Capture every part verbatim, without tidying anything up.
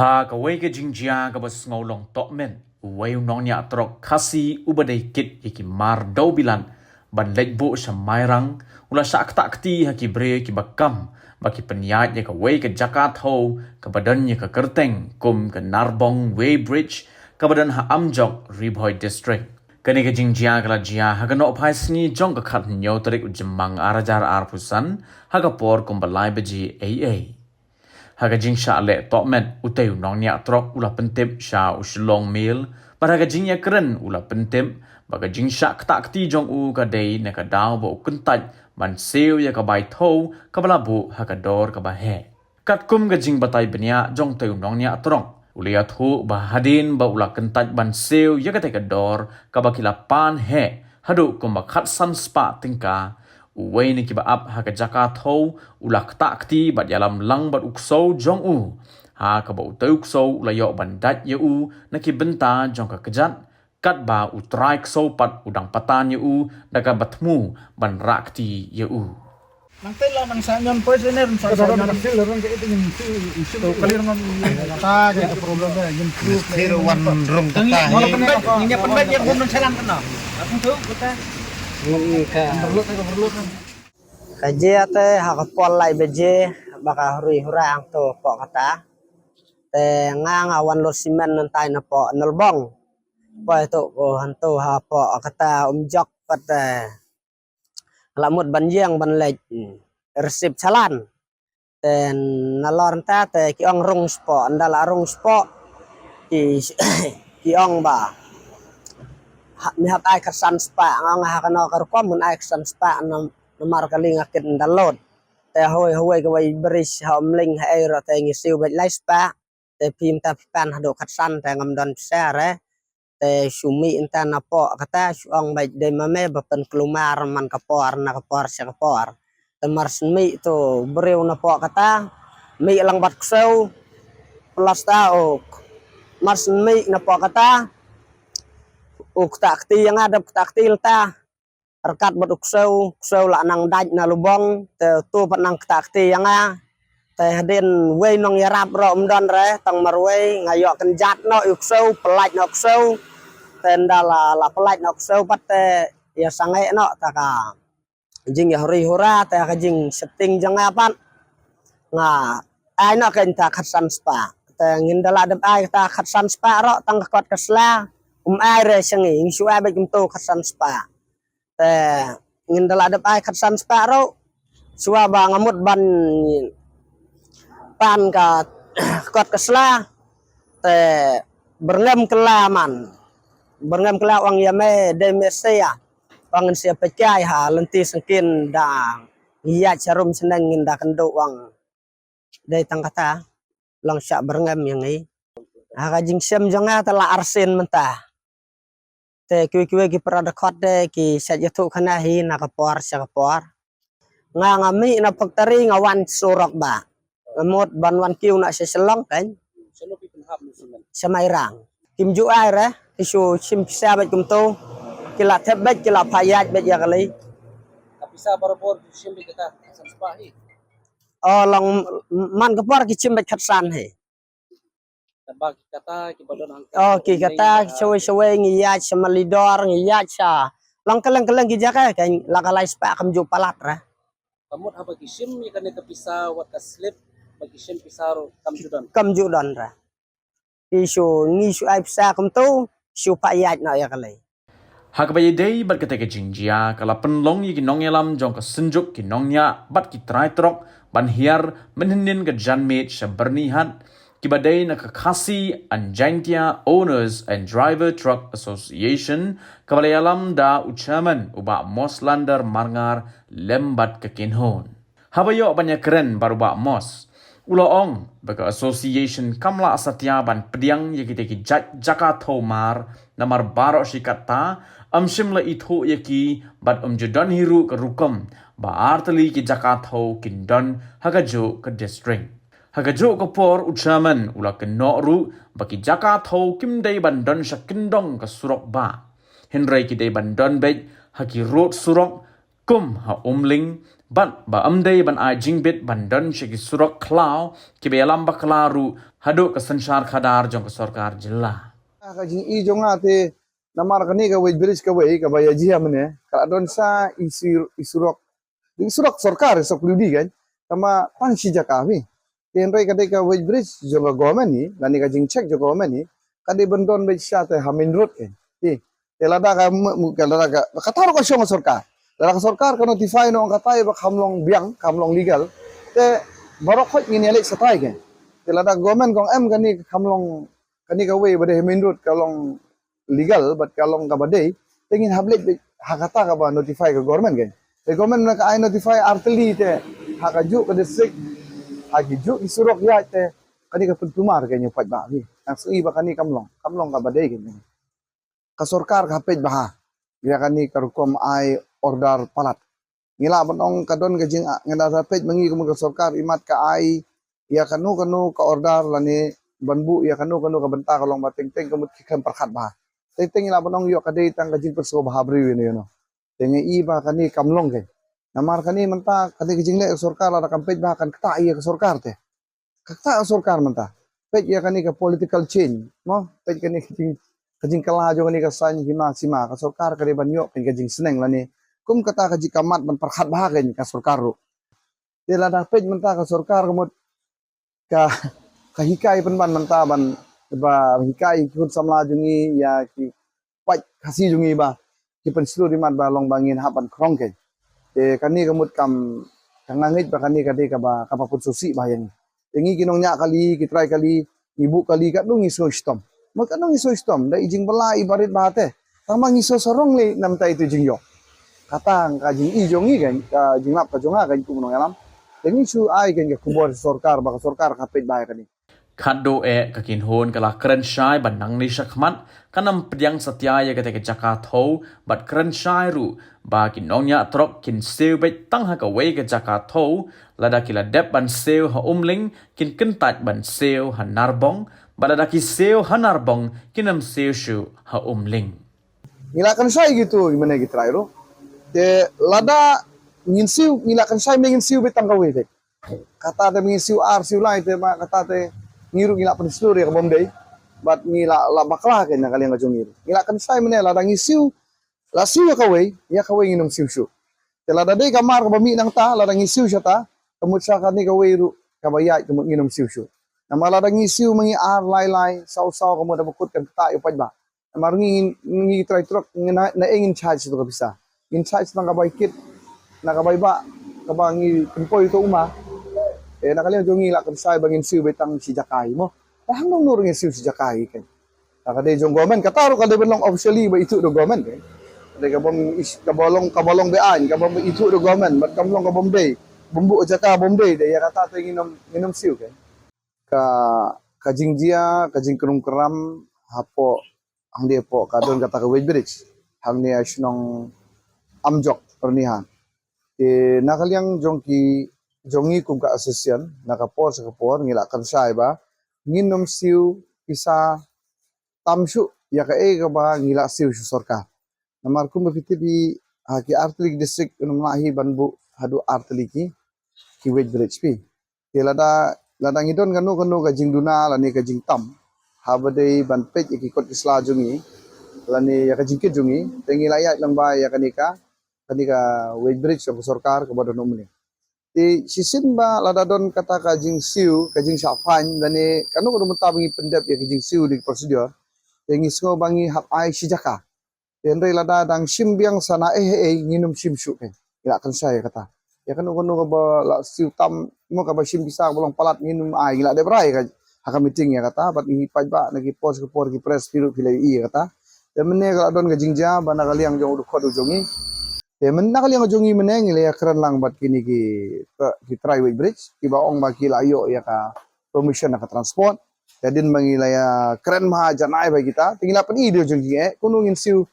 Ha kawei ka jingjia kaba sngew long tohmet, uwei u nongniah trok Khasi uba dei kit ïa ki mar dewbilat ban leit buh sha Mairang, u la shah ktah kti ha ki briew kiba kam ba ki pynïaid ïa kawei ka jaka thew kaba don ïa ka kyrteng kum ka Narbong Weighbridge kaba don ha Amjok, Ri Bhoi District. Kane ka jingjia ka la jia ha ka nohphai sngi jong ka khathynñiew tarik u Jymmang ar hajar arphew san, ha ka por kumba lai baje eiei. Ha ka jingshah leh tohmet, utei u nongniah trok u la pyntip sha u Shillong Mail, bad ha ka jingïakren u la pyntip ba ka jingshah ktah kti jong u ka dei na ka daw ba u kyntait ban siew ïa ka bai thew kaba la buh ha ka dor kaba heh. Katkum ka jingbatai bniah jong utei u nongniah trok, u la ïathuh ba hadien ba u la kyntait ban siew ïa katei ka dor kaba ki la pan heh haduh kumba khatsan spah tyngka, uwei na kiba ap ha ka jaka thew u la ktah kti bad ïalam lang bad u ksew jong u, ha kaba utei u ksew u la ïoh ban dait ïa u na ki bynta jong ka kjat, katba u trai ksew pat u dang patan ïa u da kaba thmu ban rah kti ïa u. Nang te la nang sa nyon poi sini, nang sa nyon. Ka sil rong ke itu nyen tu isu. Tu clear ngon. Kata ke problem dah, nyen tu. Mesti wan rong kata. Ngi pynbeit, ngi pynbeit ïa bun nang salam kena. Aku tu kata. Ngi ka. Perlu, perlu. Ka jia te ha ka por lai baje ba ka huri hura hangto hapoh kata. Te nga nga wan load simen nangtai napoh Nalbong. Poi to ko hangto hapoh kata Umjok pat te. La mut ban ïeng ban leit, hmm, receive challan. Te nalor nta te ki ong rung spah, nda la rung spah ki, ki ong ba ha, me hap ai khatsan spah, nga ong ha kano ka rukom men ai khatsan spah, namar kali nga kit nda load. Te hawei hawei kawei bridge ha Umling ha Aero te ngi siew beit lai spah. Te phi mynta phi pan haduh khatsan te ngam don pisa re. Te shu mih nta napoh kata shu ong beit dei ma me ba pynkulmar man ka por na ka por sha ka por. Te mar shen mih to briew napoh kata mih lang bad ksew. Plus ta u mar shen mih napoh kata u ktah kti ïa nga, dep ktah kti lta. Ryngkat bad u ksew, ksew la nang dait na lubong, te to pat nang ktah kti ïa nga. Te hadien wei nongïarap ruh um don re, tang marwei nga ïoh kynjat noh ïa u ksew, pyllait noh u ksew. Te nda la, la pyllait noh u ksew pat te ïa sangeh noh ta ka jingïahuri hura, te ka jingsheptieng jong nga pat nga ai noh kein ta khatsan spah. Te ngin da la dep ai ta khatsan spah ruh tang ka kot ka sla um ai re sha ngi, ngi shu ai beit kumto khatsan spah. Te ngin da la dep ai khatsan spah ruh. Shuwa ba nga mut ban pan ka kot ka sla. Te byrngem kylla man. Byrngem kylla ong ïa me dei me sia. Ong ngin sia peit kai ha lynti syngkien da ngi ïaid sharum shneng ngin da kynduh ong. Dei tang kata long shah byrngem ïa ngi. Ha ka jingshem jong nga te la arsien mynta. Te kiwei kiwei ki para dkhot te ki shait ïathuh khana hi na ka por sha ka por. Nga nga mih na factory nga wan surok ba. Nga mut ban wan kiew na sha Shillong kan. Sha Mairang. Kim ju ai re, ki shu shim pisa beit kumto. Ki la thep beit, ki la pha ïaid beit ïa kali. Ka pisa barabor ki shim beit kata, khatsan spah hi. Oh, long man ka por ki shim beit khatsan hi. Kaba ki kata ki ba don hangta. Oh, ki kata shawei shawei ngi ïaid sha Malidor, ngi ïaid sha long kylleng kylleng ki jaka kan la ka lai spah kam ju palat re. Ka mut haba ki shim ïa kane ka pisa wat ka slip ba ki shim pisa ruh kam ju don. Kam ju don re. Ki shu ngi shu ai pisa kumto shu pha ïaid noh ïa kali. Ha kaba ïadei bad kata ka jingjia ka la pynlong ïa ki nongïalam jong ka synjuk ki nongniah bad ki trai trok ban hiar mynhynnin ka janmiet sha Byrnihat, kiba dei na ka Khasi and Jaintia Owners and Driver Truck Association, kaba la ïalam da u chairman u Bah Moslander Marngar lem bad ka kynhun. Haba ïoh ban ïakren bad u Bah Mos, u la ong ba ka association kam lah satia ban pdiang ïa kita ki jaka thew mar, namar baroh shi katta ym shym la ithuh ïa ki bad ym ju don hi ruh ka rukom ba artylli ki jaka thew kin don ha kajuh ka district. Ha kajuh ka por u chairman u la kynnoh ruh ba ki jaka thew kim dei ban don sha kyndong ka surok bah, hynrei ki dei ban don beit ha ki rud surok pum ha Umling, bad ba ym dei ban ai jingbit ban don sha ki surok khlaw kiba ïalam bakla ruh haduh ka synshar khadar jong ka sorkar jylla. Ka jingïohi jong nga te, namar kane ka weighbridge kawei kaba ïa jia mynne, ka la don sa i sur-, i surok, i surok sorkar, i surok W D kan, tangba tang shi jaka hi. Te hynrei ka dei ka weighbridge jong ka government hi, lane ka jingcheck jong ka government hi, ka dei ban don beit sha te ha main road kan. Hi. Te lada ka mu-, mu-, ka lada ka, kata ruh ka shong ka sorkar. Lada ka sorkar ka notify noh kata ïa ba kham long biang, kham long legal. Te baroh khoit ngin ïa leit shatai kan. Te lada government ka ong em kane ka kham long, kane kawei ba dei ha main road ka long legal bad ka long kaba dei, te ngin hap leit beit ha kata kaba notify ka government kan. Te government na ka ai notify ar tylli te ha kajuh ka district, ha kajuh ki surok ïaid te, kane ka pyntumar kan ïa u paidbah hi. Nga sngew ba kane kam long, kam long kaba dei kan. Ka sorkar ka peit bha ïa kane ka rukom ai order palat. Ngi lah ban ong ka don ka jing, ngi lah ban peit ma ngi kum ka sorkar, imat ka ai ïa kano kano ka order lane ban buh ïa kano kano ka bynta ka long ba teng teng ka mut ki khlem pyrkhat bha. Teng teng ngi lah ban ong ïoh ka dei tang ka jingpynsngewbha briew ïa no ïa no. Te ngi i ba kane kam long kan. Namar kane mynta kane ka jingleh ka sorkar, lada kam peit bha kan ktah ïa ka sorkar te. Ka ktah ka sorkar mynta. Peit ïa kane ka political change, mo? Peit kane ka jing, ka jingkylla jong kane ka saiñ hima sima. Ka sorkar ka dei ban ïoh kane ka jingsneng lane kum kata ka jingkyrmat ban pyrkhat bha kane ka sorkar ruh. Te lada peit mynta ka sorkar ka mut ka, ka hikai pynban mynta ban ba hikai ki khun samla jong ngi ïa ki paid Khasi jong ngi ba ki pynshlur imat ba long ba ngin hap ban krong kan. Te kane ka mut kam, ka nga ngeit ba kane ka dei kaba, kaba pynsngewsih bha ïa ngi. Te ngi ki nongñiah kali, ki trai kali, ngi buh kali katno ngi sngew shitom. Mo katno ngi sngew shitom, da i jingbylla i barit bha te. Tangba ngi sngew sarong lei namar ïa itu jingïoh. Kata ka jingi jong ngi kan, ka jinglap ka jong nga kan kum u nongïalam. Te ngi shu ai kan ka khubor sorkar ba ka sorkar ka peit bha ïa kane. Khadduh eh ka kynhun ka la kren shai ba nangne shakhmat kan ym pdiang satia ïa kata ka jaka thew bad kren shai ruh ba ki nongñiah trok kin siew beit tang ha kawei ka jaka thew, lada ki la dep ban siew ha Umling kin kyntait ban siew ha Narbong, bad lada ki siew ha Narbong kin ym siew shuh ha Umling. Ngi la kren shai ïa kitu mynne ki trai ruh. Te lada ngin siew, ngi la kren shai mynne ngin siew beit tang kawei beit. Kata te ngin siew ar siew lai te ma kata te ngi ruh ngi la pynshlur ïa ka bym dei. Bad ngi la, la bakla kan na ka liang ka jong ngi ruh. Ngi la kren shai mynne lada ngi siew, la siew ïa kawei, ïa kawei ngin ym siew shuh. Te lada dei ka mar kaba mih nangta, lada ngi siew shata, ka mut sha kane kawei ruh kaba ïaid ka mut ngin ym siew shuh. Namar lada ngi siew ma ngi ar lai lai, saw saw ka mut da ba kut kan ktah ïa u paidbah. Namar ngi, ngi trai trok, ngi na, na ïa ngin charge tu ka pisa. Ngin charge tang kaba ikit, na kaba iba, kaba ngi pynpoi tu uma. Eh, na ka liang jong ngi la kren shai ba ngin siew beit tang shi jaka hi mo. Te hangno hangno ruh ngin siew shi jaka hi kan. Te ka dei jong government, kata ruh ka dei ban long officially ba ithuh da government kan. Ka dei ka bym is-, kaba long, kaba long be-aiñ, kaba ithuh da government, bad kam long ka bym dei. Bym buh jaka bym dei, dei ïa kata te ngin ym, ngin ym siew kan. Ka, ka jingjia, ka jingkrum kram, hapoh, hangne hapoh, ka don kata ka weighbridge, hangne ha shnong Amjok, Rnihan. Te, na ka liang jong ki, jong ngi kum ka association, na ka por sha ka por, ngi la kren shai ba, ngin ym siew pisa tam shuh, ïa kaei kaba ngi la siew sha sorkar. Namar kumba phi tip hi, ha ki artylli ki district, ngim lah hi ban buh haduh artylli ki, ki weighbridge phi. Te lada, lada ngi don kano kano ka jingduna lane ka jingtam, haba dei ban peit ïa ki kot ki sla jong ngi, lane ïa ka jingkit jong ngi, te ngi la ïaid lyngba ïa kane ka, kane ka weighbridge jong ka sorkar kaba don ha Umling. Te shisien ba lada don kata ka jingsiew, ka jingshah fine, lane kano kano mynta ba ngi pyndep ïa ka jingsiew da ki procedure, te ngi sngew ba ngi hap ai shi jaka. Te hynrei lada dang shim biang sa na ei ei ei ngin ym shim shuh kan. Ngi la kren shai ïa kata. Ïa kano kano kaba la siew tam, mo kaba shim pisa kaba long palat ngin ym ai, ngi la dep rai ka, ha ka meeting ïa kata, bad i paidbah na ki por sha ki por ki press phi ruh phi la ïohi ïa kata. Te mynne ka la don ka jingjia ba na ka liang jong u dkhot u jong ngi. Te mynne na ka liang jong ngi mynne ngi la ïa kren lang bad kine ki, ki trai weighbridge, kiba ong ba ki la ïoh ïa ka permission na ka transport. Te hadien ba ngi la ïa kren bha janai bha kita, te ngi la pyni ïa u jong ki eh, kumno ngin siew,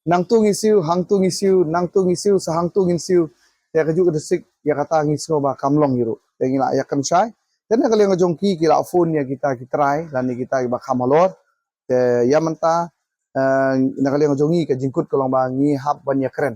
nangtu ngin siew, hangtu ngin siew, nangtu ngin siew, sa hangtu ngin siew. Te kajuh ka district, ïa kata ngi sngew ba kam long hi ruh. Te ngi la ïa kren shai. Te na ka liang jong ki, ki la phone ïa kita ki trai, lane kita kiba kham halor. Te ïa mynta, eh, na ka liang jong ngi ka jingkut ka long ba ngi hap ban ïa kren.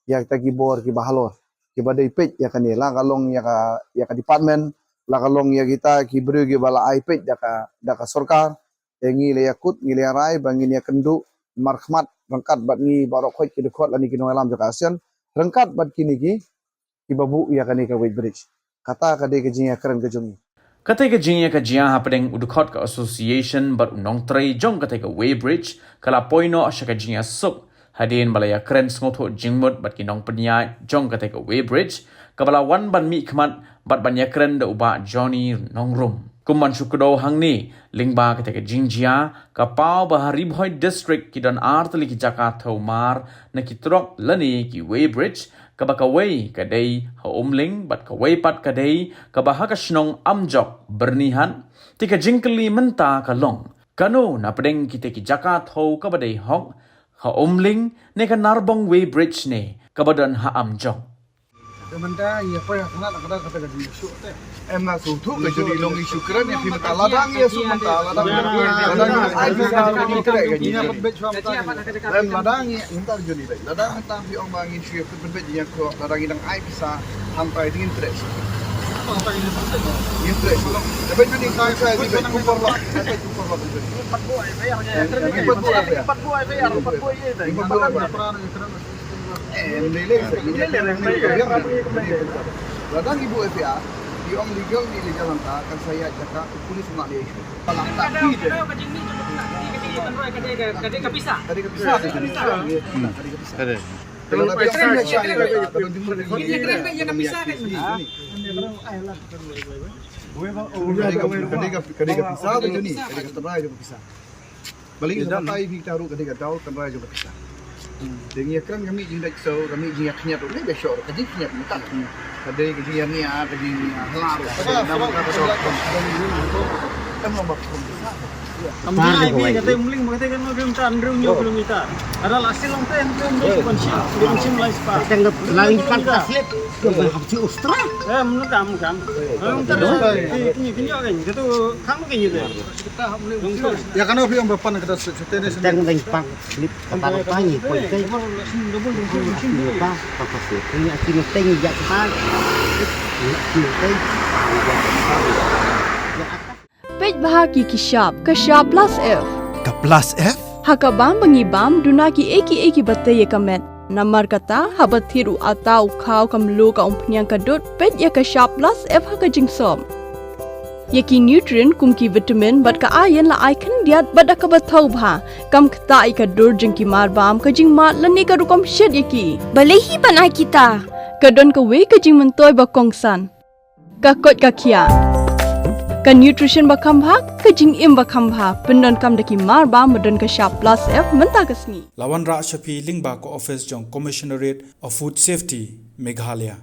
ïa kita ki bor kiba halor, kiba dei peit ïa kane, la ka long ïa ka, ïa ka department, la ka long ïa kita ki briew kiba la ai peit da ka, da ka sorkar. Te ngi la ïakut, ngi la ïarai ba ngin ïakynduh markhmat ryngkat bad ngi baroh khoit ki dkhot lane ki nongïalam jong ka ASEAN ryngkat bad kine ki, kiba buh ïa kane ka weighbridge. Kata ka dei ka jingïakren ka jong ngi. Kata ka jingïakajia hapdeng u dkhot ka association bad u nongtrei jong kata ka weighbridge ka la poi noh sha ka jingïasuk hadien ba la ïakren sngewthuh jingmut bad ki nongpynïaid jong kata ka weighbridge, kaba la wan ban mihkhmat bad ban ïakren da u Bah Johnny Nongrum. Kum ban shu kdew hangne, lyngba kata ka jingjia, ka paw ba ha Ri Bhoi District ki don ar tylli ki jaka thew mar na ki trok lane ki weighbridge, kaba kawei ka dei ha Umling bad kawei pat ka dei kaba ha ka shnong Amjok, Byrnihat. Te ka jingkylli mynta ka long, kano napdeng kita ki jaka thew kaba dei hok, ha Umling ne ka Narbong weighbridge ne kaba don ha Amjok? Te mynta ïa poi ha kane ka, kata ka dei issue te. Em, na shu thuh ka juni long issue kren ïa phi mynta, lada ngi ïa suk mynta, lada ngi, lada ngi ai pisa ka ngi treh ka juni. Em, lada ngi mynta juni dei. Lada mynta phi ong ba ngi shu ïa pynbeit jingïakhlad, lada ngi dang ai pisa, hangtai ngin treh shuh. Ngin treh shuh. Te peit juni, sai sai, peit, kumba lok, peit kumba lok juni. Ngin pat buh FIR. Ngin pat buh FIR. Em, lei lei, lei lei, lei lei. Lada ngi buh FIR, ngi ong legal ne illegal hangta, kan sa ïaid jaka, u police ma lei. Palang ta ki de. Ka dei ka pisa. Ka dei ka pisa. Ka dei. Ka dei ka pisa. Ka dei ka pisa. Ka dei ka, ka dei ka pisa, ka dei ka pisa. Balei ka batai phi ta ruh ka dei ka daw tynrai jong ka pisa. Te ngi ïakren ka mih jingdait so, ka mih jingïakhniat ruh, ne ba shor ka jingkhniat mynta. Ka dei ka jingïania, ka jingïahla ruh, ka dei namar ka daw. Em, long ba khum pisa. Am jing ai mi kata Umling ma kata kan ma kilometer, hynriew kilometer. Ada la sil long ten kilometer, bukan sim, bukan sim lai spa. Tang da lai spa ka slip. Em, kam, kam. Em, kata, kini, kini, kini, kata, kam kini tu. Ïa kano phi ong ba pan kata se-, se-, tene se-, teng dang pang slip kata lo tang ïa poi tei. Ïa pa, pa, pa slip. Ïa kino teng ïa kata. Ïa kino teng. Peit bha ki ki shap, ka shap plus F. Ka plus F? Ha ka bam ba ngi bam, duna ki ei ki ei kiba tei ïa ka met. Namar kata, haba thied u atta u khaw ka mluh ka umphniang ka dud, peit ïa ka shap plus F ha ka jingsop. Ïa ki nutrient kum ki vitamin bad ka iron la ai khyndiat bad da kaba thaw bha. Kam ktah ïa ka dur jong ki mar bam, ka jingmad lane ka rukom shet ïa ki. Balei hi ban ai kita? Ka don kawei ka jingmyntoi ba kongsan. Ka koit ka khiah. Ka nutrition ba kham bha, ka jingim ba kham bha. Pyndonkam da ki mar bam ba don ka shap plus F mynta ka sngi. La wanrah sha phi lyngba ka office jong Commissionerate of Food Safety, Meghalaya.